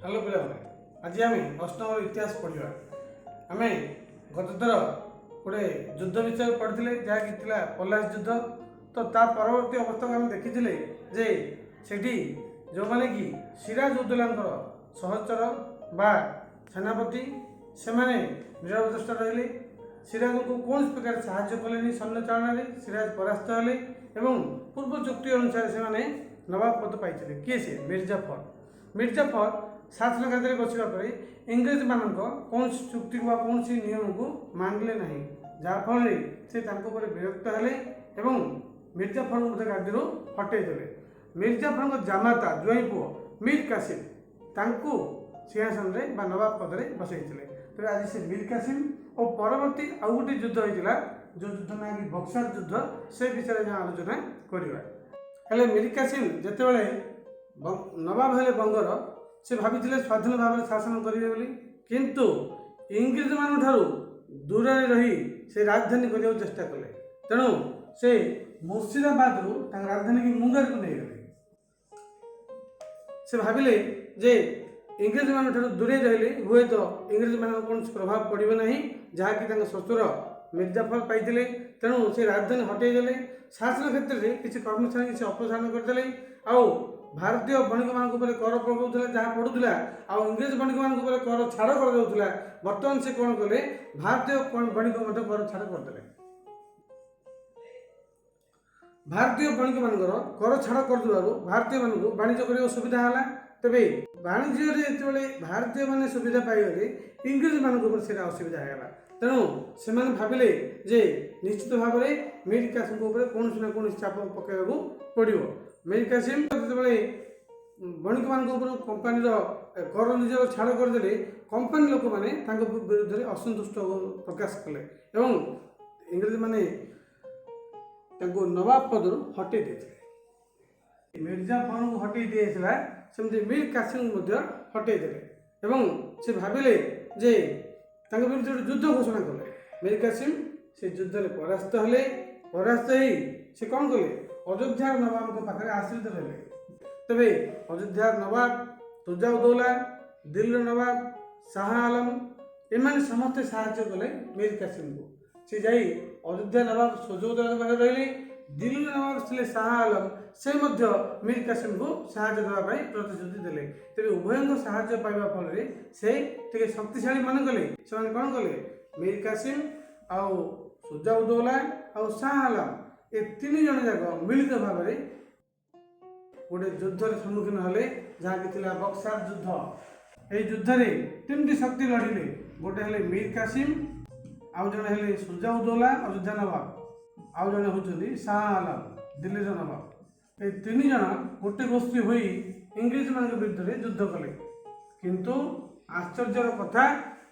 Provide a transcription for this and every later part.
Hello ପିଲାମାନେ, ଆଜି ଆମେ ଅଷ୍ଟମର ଇତିହାସ ପଢ଼ିବା। ଆମେ ଗତଥର ଗୋଟେ ଯୁଦ୍ଧ ବିଷୟରେ ପଢ଼ିଥିଲେ, ଯାହାକି ଥିଲା ପଲାସ ଯୁଦ୍ଧ। ତ ତା ପରବର୍ତ୍ତୀ ଅବସ୍ଥାକୁ ଆମେ ଦେଖିଥିଲେ ଯେ ସେଠି ଯେଉଁମାନେ କି ସିରାଜ ଉଦ୍ଦୌଲାଙ୍କର ସହଚର ବା ସେନାପତି, ସେମାନେ ନିରବଦ୍ରଷ୍ଟା ରହିଲେ। ସିରାଜଙ୍କୁ କୌଣସି ପ୍ରକାର ସାହାଯ୍ୟ କଲେନି ସୈନ୍ୟ ଚାଳନାରେ। ସିରାଜ ପରାସ୍ତ ହେଲେ ଏବଂ ପୂର୍ବ ଚୁକ୍ତି ଅନୁସାରେ ସେମାନେ ନବାବ ପଦ ପାଇଥିଲେ। କିଏ ସେ? ମିର୍ଜାଫର। ମିର୍ଜାଫର ଶାସନ ଗାଦିରେ ବସିବା ପରେ ଇଂରେଜମାନଙ୍କ କୌଣସି ଚୁକ୍ତିକୁ ବା କୌଣସି ନିୟମକୁ ମାନିଲେ ନାହିଁ, ଯାହାଫଳରେ ସେ ତାଙ୍କ ଉପରେ ବିରକ୍ତ ହେଲେ ଏବଂ ମିର୍ଜାଫରଙ୍କୁ ମଧ୍ୟ ଗାଦିରୁ ହଟେଇ ଦେଲେ। ମିର୍ଜାଫରଙ୍କ ଜାମାତା, ଜ୍ୱାଇଁ ପୁଅ ମୀର କାସିମ, ତାଙ୍କୁ ସିଂହାସନରେ ବା ନବାବ ପଦରେ ବସାଇଥିଲେ। ତେବେ ଆଜି ସେ ମୀର କାସିମ ଓ ପରବର୍ତ୍ତୀ ଆଉ ଗୋଟିଏ ଯୁଦ୍ଧ ହୋଇଥିଲା, ଯେଉଁ ଯୁଦ୍ଧ ନାଁ କି ବକ୍ସାର ଯୁଦ୍ଧ, ସେ ବିଷୟରେ ଯାହା ଆଲୋଚନା କରିବା। ହେଲେ ମୀର କାସିମ ଯେତେବେଳେ ନବାବ ହେଲେ ବଙ୍ଗର, ସେ ଭାବିଥିଲେ ସ୍ୱାଧୀନ ଭାବରେ ଶାସନ କରିବେ ବୋଲି, କିନ୍ତୁ ଇଂରେଜମାନଙ୍କ ଠାରୁ ଦୂରରେ ରହି ସେ ରାଜଧାନୀ କରିବାକୁ ଚେଷ୍ଟା କଲେ। ତେଣୁ ସେ ମୁର୍ଶିଦାବାଦରୁ ତାଙ୍କ ରାଜଧାନୀକି ମୁଙ୍ଗେରକୁ ନେଇଗଲେ। ସେ ଭାବିଲେ ଯେ ଇଂରେଜମାନଙ୍କ ଠାରୁ ଦୂରେଇ ରହିଲେ ହୁଏତ ଇଂରେଜମାନଙ୍କ କୌଣସି ପ୍ରଭାବ ପଡ଼ିବ ନାହିଁ, ଯାହାକି ତାଙ୍କ ଶ୍ୱଶୁର ମିର୍ଜାଫର ପାଇଥିଲେ। ତେଣୁ ସେ ରାଜଧାନୀ ହଟେଇ ଦେଲେ। ଶାସନ କ୍ଷେତ୍ରରେ କିଛି କର୍ମଚାରୀ କିଛି ଅପସାରଣ କରିଦେଲେ। ଆଉ ଭାରତୀୟ ବଣିକମାନଙ୍କ ଉପରେ କର ପକାଉଥିଲା, ଯାହା ପଡ଼ୁଥିଲା, ଆଉ ଇଂରେଜ ବଣିକମାନଙ୍କ ଉପରେ କର ଛାଡ଼ କରାଯାଉଥିଲା। ବର୍ତ୍ତମାନ ସେ କ'ଣ କଲେ? ଭାରତୀୟ ବଣିକ ମଧ୍ୟ କର ଛାଡ଼ କରିଦେଲେ। ଭାରତୀୟ ବଣିକମାନଙ୍କର କର ଛାଡ଼ କରିଦେବାରୁ ଭାରତୀୟମାନଙ୍କୁ ବାଣିଜ୍ୟ କରିବାକୁ ସୁବିଧା ହେଲା। ତେବେ ବାଣିଜ୍ୟରେ ଯେତେବେଳେ ଭାରତୀୟମାନେ ସୁବିଧା ପାଇଗଲେ, ଇଂରେଜମାନଙ୍କ ଉପରେ ସେଇଟା ଅସୁବିଧା ହେଇଗଲା। ତେଣୁ ସେମାନେ ଭାବିଲେ ଯେ ନିଶ୍ଚିତ ଭାବରେ ମୀର କାସିମଙ୍କ ଉପରେ କୌଣସି ନା କୌଣସି ଚାପ ପକାଇବାକୁ ପଡ଼ିବ। ମୀର କାସିମ ଯେତେବେଳେ ବଣିକମାନଙ୍କ ଉପରୁ କମ୍ପାନୀର କର ନିଜର ଛାଡ଼ କରିଦେଲେ, କମ୍ପାନୀ ଲୋକମାନେ ତାଙ୍କ ବିରୁଦ୍ଧରେ ଅସନ୍ତୁଷ୍ଟ ପ୍ରକାଶ କଲେ ଏବଂ ଇଂରେଜମାନେ ତାଙ୍କୁ ନବାବ ପଦରୁ ହଟେଇ ଦେଇଥିଲେ। ମିର୍ଜାଫରଙ୍କୁ ହଟେଇ ଦିଆଯାଇଥିଲା, ସେମିତି ମୀର କାସିମଙ୍କୁ ମଧ୍ୟ ହଟେଇ ଦେଲେ ଏବଂ ସେ ଭାବିଲେ ଯେ ତାଙ୍କ ବିରୁଦ୍ଧରେ ଗୋଟେ ଯୁଦ୍ଧ ଘୋଷଣା କଲେ। ମୀର କାସିମ ସେ ଯୁଦ୍ଧରେ ପରାସ୍ତ ହେଲେ। ପରାସ୍ତ ହେଇ ସେ କ'ଣ କଲେ? ଅଯୋଧ୍ୟାର ନବାବଙ୍କ ପାଖରେ ଆଶ୍ରିତ ରହିଲେ। ତେବେ ଅଯୋଧ୍ୟାର ନବାବ ସୁଜାଉଦ୍ଦୌଲା, ଦିଲ୍ଲୀର ନବାବ ଶାହା ଆଲମ, ଏମାନେ ସମସ୍ତେ ସାହାଯ୍ୟ କଲେ ମୀର କାସିମକୁ। ସେ ଯାଇ ଅଯୋଧ୍ୟା ନବାବ ସୁଜାଉଦ୍ଦୌଲାଙ୍କ ପାଖରେ ରହିଲେ। ଦିଲ୍ଲୀର ନବାବ ଥିଲେ ଶାହା ଆଲମ, ସେ ମଧ୍ୟ ମୀର କାସିମକୁ ସାହାଯ୍ୟ ଦେବା ପାଇଁ ପ୍ରତିଶ୍ରୁତି ଦେଲେ। ତେବେ ଉଭୟଙ୍କ ସାହାଯ୍ୟ ପାଇବା ଫଳରେ ସେ ଟିକେ ଶକ୍ତିଶାଳୀ ମନେ କଲେ। ସେମାନେ କ'ଣ କଲେ? ମୀର କାସିମ ଆଉ ସୁଜାଉଦ୍ଦୌଲା ଆଉ ଶାହା ଆଲମ, ଏ ତିନି ଜଣ ଯାକ ମିଳିତ ଭାବରେ ଗୋଟେ ଯୁଦ୍ଧରେ ସମ୍ମୁଖୀନ ହେଲେ, ଯାହାକି ଥିଲା ବକ୍ସାର ଯୁଦ୍ଧ। ଏହି ଯୁଦ୍ଧରେ ତିନିଟି ଶକ୍ତି ଲଢ଼ିଲେ। ଗୋଟେ ହେଲେ ମୀର କାସିମ, ଆଉ ଜଣେ ହେଲେ ସୁଜାଉଦ୍ଦୌଲା ଅଯୋଧ୍ୟା ନବାବ, ଆଉ ଜଣେ ହେଉଛନ୍ତି ଶାହା ଆଲମ ଦିଲ୍ଲୀର ନବାବ। ଏ ତିନି ଜଣ ଗୋଟେ ଗୋଷ୍ଠୀ ହୋଇ ଇଂରେଜମାନଙ୍କ ବିରୁଦ୍ଧରେ ଯୁଦ୍ଧ କଲେ। କିନ୍ତୁ ଆଶ୍ଚର୍ଯ୍ୟର କଥା,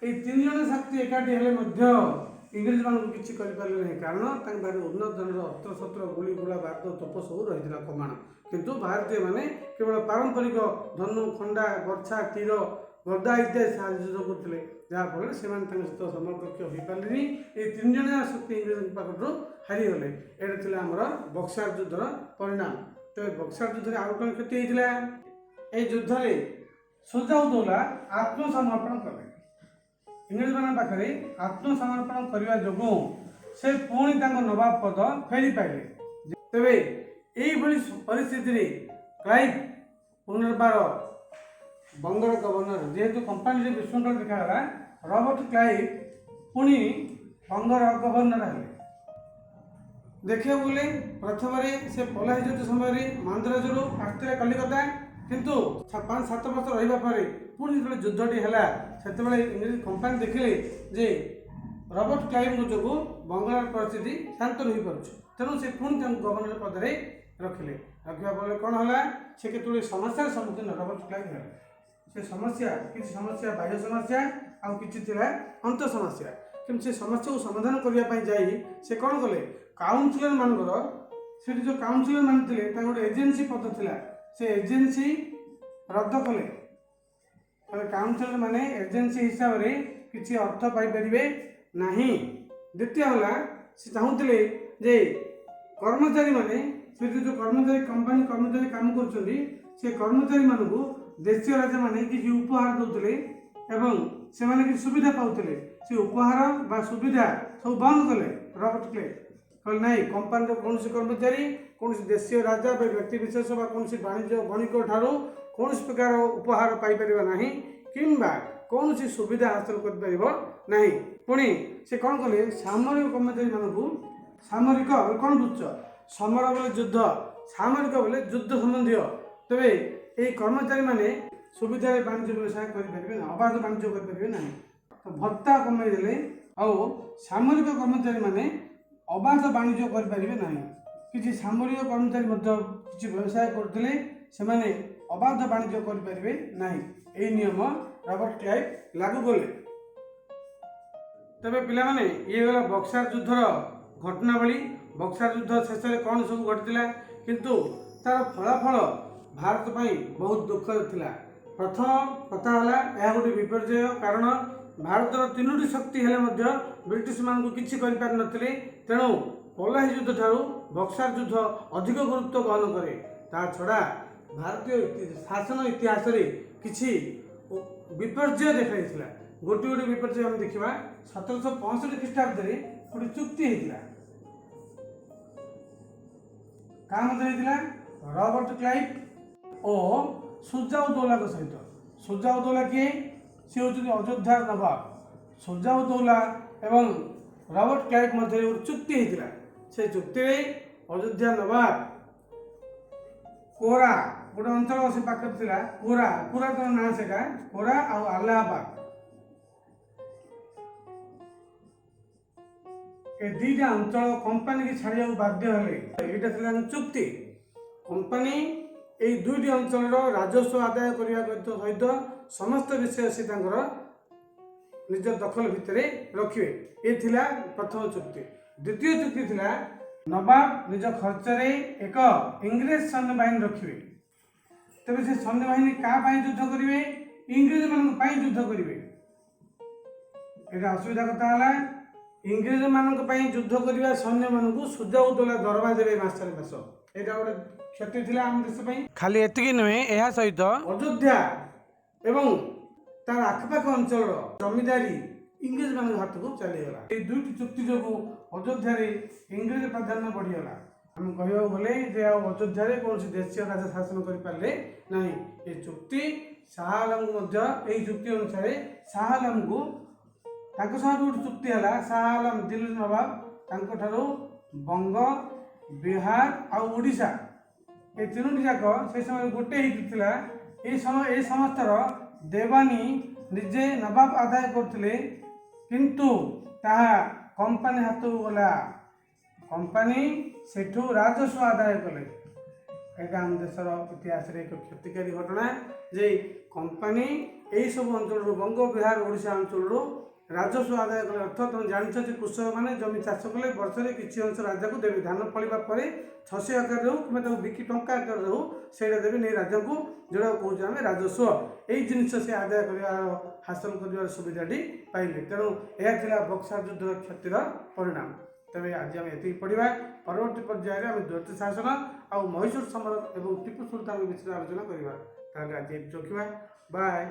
ଏଇ ତିନି ଜଣ ଶକ୍ତି ଏକାଠି ହେଲେ ମଧ୍ୟ ଇଂରେଜମାନଙ୍କୁ କିଛି କରିପାରିଲେ ନାହିଁ, କାରଣ ତାଙ୍କ ପାଖରେ ଉନ୍ନତ ଧରଣର ଅସ୍ତ୍ରଶସ୍ତ୍ର, ଗୁଳି ଗୋଳା ବାରୁଦ, ତୋପ ସବୁ ରହିଥିଲା, କମାଣ। କିନ୍ତୁ ଭାରତୀୟମାନେ କେବଳ ପାରମ୍ପରିକ ଧନୁ, ଖଣ୍ଡା, ବର୍ଚ୍ଛା, ତୀର, ଗଦା ଇତ୍ୟାଦି ସାହାଯ୍ୟ ଯୁଦ୍ଧ କରୁଥିଲେ, ଯାହାଫଳରେ ସେମାନେ ତାଙ୍କ ସହିତ ସମକକ୍ଷ ହୋଇପାରିଲେନି। ଏଇ ତିନି ଜଣ ଶକ୍ତି ଇଂରେଜଙ୍କ ପାଖରୁ ହାରିଗଲେ। ଏଇଟା ଥିଲା ଆମର ବକ୍ସାର ଯୁଦ୍ଧର ପରିଣାମ। ତେବେ ବକ୍ସାର ଯୁଦ୍ଧରେ ଆଉ କ'ଣ କ୍ଷତି ହେଇଥିଲା? ଏଇ ଯୁଦ୍ଧରେ ସୁଜାଉଦ୍ଦୌଲା ଆତ୍ମସମର୍ପଣ କଲେ। ଇଂରେଜମାନଙ୍କ ପାଖରେ ଆତ୍ମସମର୍ପଣ କରିବା ଯୋଗୁଁ ସେ ପୁଣି ତାଙ୍କ ନବାବ ପଦ ଫେରି ପାଇଲେ। ତେବେ ଏଇଭଳି ପରିସ୍ଥିତିରେ କ୍ଲାଇଭ୍ ପୁନର୍ବାର ବଙ୍ଗର ଗଭର୍ଣ୍ଣର, ଯେହେତୁ କମ୍ପାନୀରେ ବିଶୃଙ୍ଖଳା ଦେଖାଗଲା, ରବର୍ଟ କ୍ଲାଇଭ୍ ପୁଣି ବଙ୍ଗର ଗଭର୍ଣ୍ଣର ହେଲେ। ଦେଖିବାକୁ ଗଲେ ପ୍ରଥମରେ ସେ ପଲାସି ଯୁଦ୍ଧ ସମୟରେ ମାନ୍ଦ୍ରାଜରୁ ଆସିଥିଲେ କଲିକତା। କିନ୍ତୁ 5-7 ବର୍ଷ ରହିବା ପରେ ପୁଣି ଯେତେବେଳେ ଯୁଦ୍ଧଟି ହେଲା, ସେତେବେଳେ ଇଂରେଜ କମ୍ପାନୀ ଦେଖିଲେ ଯେ ରବର୍ଟ କ୍ଲାଇଭ୍ଙ୍କ ଯୋଗୁଁ ବଙ୍ଗଳାର ପରିସ୍ଥିତି ଶାନ୍ତ ରହିପାରୁଛି। ତେଣୁ ସେ ପୁଣି ତାଙ୍କୁ ଗଭର୍ଣ୍ଣର ପଦରେ ରଖିଲେ। ରଖିବା ଫଳରେ କ'ଣ ହେଲା? ସେ କେତେଗୁଡ଼ିଏ ସମସ୍ୟାର ସମ୍ମୁଖୀନ ରବର୍ଟ କ୍ଲାଇଭ୍ ହେଲେ। ସେ ସମସ୍ୟା, କିଛି ସମସ୍ୟା ବାହ୍ୟ ସମସ୍ୟା ଆଉ କିଛି ଥିଲା ଅନ୍ତଃ ସମସ୍ୟା। କିନ୍ତୁ ସେ ସମସ୍ୟାକୁ ସମାଧାନ କରିବା ପାଇଁ ଯାଇ ସେ କ'ଣ କଲେ? କାଉନସିଲର ମାନଙ୍କର, ସେଠି ଯେଉଁ କାଉନସିଲର ମାନେ ଥିଲେ, ତାଙ୍କ ଗୋଟେ ଏଜେନ୍ସି ପଦ ଥିଲା, ସେ ଏଜେନ୍ସି ରଦ୍ଦ କଲେ। ତାହେଲେ କାଉନସିଲର ମାନେ ଏଜେନ୍ସି ହିସାବରେ କିଛି ଅର୍ଥ ପାଇପାରିବେ ନାହିଁ। ଦ୍ୱିତୀୟ ହେଲା, ସେ ଚାହୁଁଥିଲେ ଯେ କର୍ମଚାରୀମାନେ ସେଠି ଯେଉଁ କର୍ମଚାରୀ, କମ୍ପାନୀ କର୍ମଚାରୀ କାମ କରୁଛନ୍ତି, ସେ କର୍ମଚାରୀମାନଙ୍କୁ ଦେଶୀୟ ରାଜାମାନେ କିଛି ଉପହାର ଦେଉଥିଲେ ଏବଂ ସେମାନେ କିଛି ସୁବିଧା ପାଉଥିଲେ। ସେ ଉପହାର ବା ସୁବିଧା ସବୁ ବନ୍ଦ କଲେ ରବର୍ଟ କ୍ଲାଇଭ୍। କହିଲେ, ନାଇଁ, କମ୍ପାନୀର କୌଣସି କର୍ମଚାରୀ କୌଣସି ଦେଶୀୟ ରାଜା ବା ବ୍ୟକ୍ତି ବିଶେଷ ବା କୌଣସି ବାଣିଜ୍ୟ ବଣିକ ଠାରୁ କୌଣସି ପ୍ରକାର ଉପହାର ପାଇପାରିବ ନାହିଁ କିମ୍ବା କୌଣସି ସୁବିଧା ହାସଲ କରିପାରିବ ନାହିଁ। ପୁଣି ସେ କ'ଣ କଲେ? ସାମରିକ କର୍ମଚାରୀମାନଙ୍କୁ, ସାମରିକ କ'ଣ ବୁଝୁଛ? ସମର ବୋଲେ ଯୁଦ୍ଧ, ସାମରିକ ବୋଲେ ଯୁଦ୍ଧ ସମ୍ବନ୍ଧୀୟ। ତେବେ ଏଇ କର୍ମଚାରୀମାନେ ସୁବିଧାରେ ବାଣିଜ୍ୟ ବ୍ୟବସାୟ କରିପାରିବେ ନା ଅବାଧ ବାଣିଜ୍ୟ କରିପାରିବେ ନାହିଁ। ତ ଭତ୍ତା କମାଇଦେଲେ ଆଉ ସାମରିକ କର୍ମଚାରୀମାନେ ଅବାଧ ବାଣିଜ୍ୟ କରିପାରିବେ ନାହିଁ। କିଛି ସାମରିକ କର୍ମଚାରୀ ମଧ୍ୟ କିଛି ବ୍ୟବସାୟ କରୁଥିଲେ, ସେମାନେ ଅବାଧ ବାଣିଜ୍ୟ କରିପାରିବେ ନାହିଁ। ଏହି ନିୟମ ରବର୍ଟ କ୍ଲାଇଭ୍ ଲାଗୁ କଲେ। ତେବେ ପିଲାମାନେ, ଇଏ ଗଲା ବକ୍ସାର ଯୁଦ୍ଧର ଘଟଣାବଳୀ। ବକ୍ସାର ଯୁଦ୍ଧ ଶେଷରେ କ'ଣ ସବୁ ଘଟିଥିଲା? କିନ୍ତୁ ତାର ଫଳାଫଳ ଭାରତ ପାଇଁ ବହୁତ ଦୁଃଖଦ ଥିଲା। ପ୍ରଥମ କଥା ହେଲା, ଏହା ଗୋଟିଏ ବିପର୍ଯ୍ୟୟ, କାରଣ ଭାରତର ତିନୋଟି ଶକ୍ତି ହେଲେ ମଧ୍ୟ ବ୍ରିଟିଶମାନଙ୍କୁ କିଛି କରିପାରିନଥିଲେ। ତେଣୁ ପଲାହି ଯୁଦ୍ଧ ଠାରୁ ବକ୍ସାର ଯୁଦ୍ଧ ଅଧିକ ଗୁରୁତ୍ୱ ବହନ କରେ। ତା ଛଡ଼ା ଭାରତୀୟ ଶାସନ ଇତିହାସରେ କିଛି ବିପର୍ଯ୍ୟୟ ଦେଖାଯାଇଥିଲା। ଗୋଟିଏ ଗୋଟିଏ ବିପର୍ଯ୍ୟୟ ଆମେ ଦେଖିବା। 1765 ଖ୍ରୀଷ୍ଟାବ୍ଦରେ ଗୋଟେ ଚୁକ୍ତି ହେଇଥିଲା। କାହା ମଧ୍ୟରେ ହେଇଥିଲା? ରବର୍ଟ କ୍ଲାଇଭ୍ ଓ ସୁଜାଉଦୌଲାଙ୍କ ସହିତ। ସୁଜାଉଦୌଲା କିଏ? ସେ ହେଉଛନ୍ତି ଅଯୋଧ୍ୟାର ନବାବ। ସୁଜାଉଦୌଲା ଏବଂ ରବର୍ଟ କ୍ଲାଇଭ୍ ମଧ୍ୟରେ ଗୋଟେ ଚୁକ୍ତି ହେଇଥିଲା। ସେ ଚୁକ୍ତିରେ ଅଯୋଧ୍ୟା ନବାବ କୋରା, ଗୋଟେ ଅଞ୍ଚଳ ସେ ପାଖରେ ଥିଲା କୋରା, ପୁରାତନ ନାଁ ସେଟା କୋରା, ଆଉ ଆଲାହାବାଦ, ଏ ଦୁଇଟା ଅଞ୍ଚଳ କମ୍ପାନୀକି ଛାଡ଼ିବାକୁ ବାଧ୍ୟ ହେଲେ। ଏଇଟା ଥିଲା ତାଙ୍କ ଚୁକ୍ତି। କମ୍ପାନୀ ଏଇ ଦୁଇଟି ଅଞ୍ଚଳର ରାଜସ୍ୱ ଆଦାୟ କରିବା ସହିତ ସମସ୍ତ ବିଷୟ ସେ ତାଙ୍କର ନିଜ ଦଖଲ ଭିତରେ ରଖିବେ। ଏ ଥିଲା ପ୍ରଥମ ଚୁକ୍ତି। ଦ୍ୱିତୀୟ ଚୁକ୍ତି ଥିଲା, ନବାବ ନିଜ ଖର୍ଚ୍ଚରେ ଏକ ଇଂରେଜ ସୈନ୍ୟବାହିନୀ ରଖିବେ। ତେବେ ସେ ସୈନ୍ୟବାହିନୀ କାହା ପାଇଁ ଯୁଦ୍ଧ କରିବେ? ଇଂରେଜମାନଙ୍କ ପାଇଁ ଯୁଦ୍ଧ କରିବେ। ଏଇଟା ଅସୁବିଧା କଥା ହେଲା, ଇଂରେଜମାନଙ୍କ ପାଇଁ ଯୁଦ୍ଧ କରିବା ସୈନ୍ୟମାନଙ୍କୁ ସୁଜାଉଦୌଲା ଦରମା ଦେବେ ମାସରେ ମାସ। ଏଇଟା ଗୋଟେ କ୍ଷତି ଥିଲା ଆମ ଦେଶ ପାଇଁ। ଖାଲି ଏତିକି ନୁହେଁ, ଏହା ସହିତ ଅଯୋଧ୍ୟା ଏବଂ ତାର ଆଖପାଖ ଅଞ୍ଚଳର ଜମିଦାରୀ ଇଂରେଜମାନଙ୍କ ହାତକୁ ଚାଲିଗଲା। ଏଇ ଦୁଇଟି ଚୁକ୍ତି ଯୋଗୁଁ ଅଯୋଧ୍ୟାରେ ଇଂରେଜ ପ୍ରାଧାନ୍ୟ ବଢ଼ିଗଲା। ଆମେ କହିବାକୁ ଗଲେ ଯେ ଆଉ ଅଯୋଧ୍ୟାରେ କୌଣସି ଦେଶୀୟ ରାଜା ଶାସନ କରିପାରିଲେ ନାହିଁ। ଏ ଚୁକ୍ତି ଶାହ ଆଲମକୁ ମଧ୍ୟ, ଏହି ଚୁକ୍ତି ଅନୁସାରେ ଶାହ ଆଲମକୁ, ତାଙ୍କ ସହ ବି ଗୋଟେ ଚୁକ୍ତି ହେଲା। ଶାହ ଆଲମ ଦିଲ୍ଲୀ ନବାବ, ତାଙ୍କଠାରୁ ବଙ୍ଗ, ବିହାର ଆଉ ଓଡ଼ିଶା, ଏ ତିନୋଟି ଯାକ ସେ ସମୟରେ ଗୋଟେ ହେଇକି ଥିଲା। ଏ ସମୟ ଏ ସମସ୍ତର ଦେବାନୀ ନିଜେ ନବାବ ଆଦାୟ କରୁଥିଲେ, କିନ୍ତୁ ତାହା କମ୍ପାନୀ ହାତକୁ ଗଲା। କମ୍ପାନୀ ସେଠୁ ରାଜସ୍ୱ ଆଦାୟ କଲେ। ଏଇଟା ଆମ ଦେଶର ଇତିହାସରେ ଏକ କ୍ଷତିକାରୀ ଘଟଣା ଯେ କମ୍ପାନୀ ଏହିସବୁ ଅଞ୍ଚଳରୁ, ବଙ୍ଗ, ବିହାର, ଓଡ଼ିଶା ଅଞ୍ଚଳରୁ ରାଜସ୍ୱ ଆଦାୟ କଲେ। ଅର୍ଥ ତୁମେ ଜାଣିଛ ଯେ କୃଷକମାନେ ଜମି ଚାଷ କଲେ ବର୍ଷରେ କିଛି ଅଂଶ ରାଜାକୁ ଦେବେ। ଧାନ ଫଳିବା ପରେ ଶସ୍ୟ ଆକାରରେ ହେଉ କିମ୍ବା ତାକୁ ବିକି ଟଙ୍କା ଆକାରରେ ହେଉ, ସେଇଟା ଦେବେ ନେଇ ରାଜାକୁ, ଯେଉଁଟାକୁ କହୁଛୁ ଆମେ ରାଜସ୍ୱ। ଏଇ ଜିନିଷ ସେ ଆଦାୟ କରିବାର, ହାସଲ କରିବାର ସୁବିଧାଟି ପାଇଲେ। ତେଣୁ ଏହା ଥିଲା ବକ୍ସାର ଯୁଦ୍ଧର କ୍ଷତିର ପରିଣାମ। ତେବେ ଆଜି ଆମେ ଏତିକି ପଢ଼ିବା। ପରବର୍ତ୍ତୀ ପର୍ଯ୍ୟାୟରେ ଆମେ ଦ୍ୱୈତ ଶାସନ ଆଉ ମହୀଶୂର ସମର ଏବଂ ଟିପୁ ସୁଲତାନଙ୍କ ବିଷୟରେ ଆଲୋଚନା କରିବା। ତାହେଲେ ଆଜି ଏଠି ରଖିବା। ବାଏ।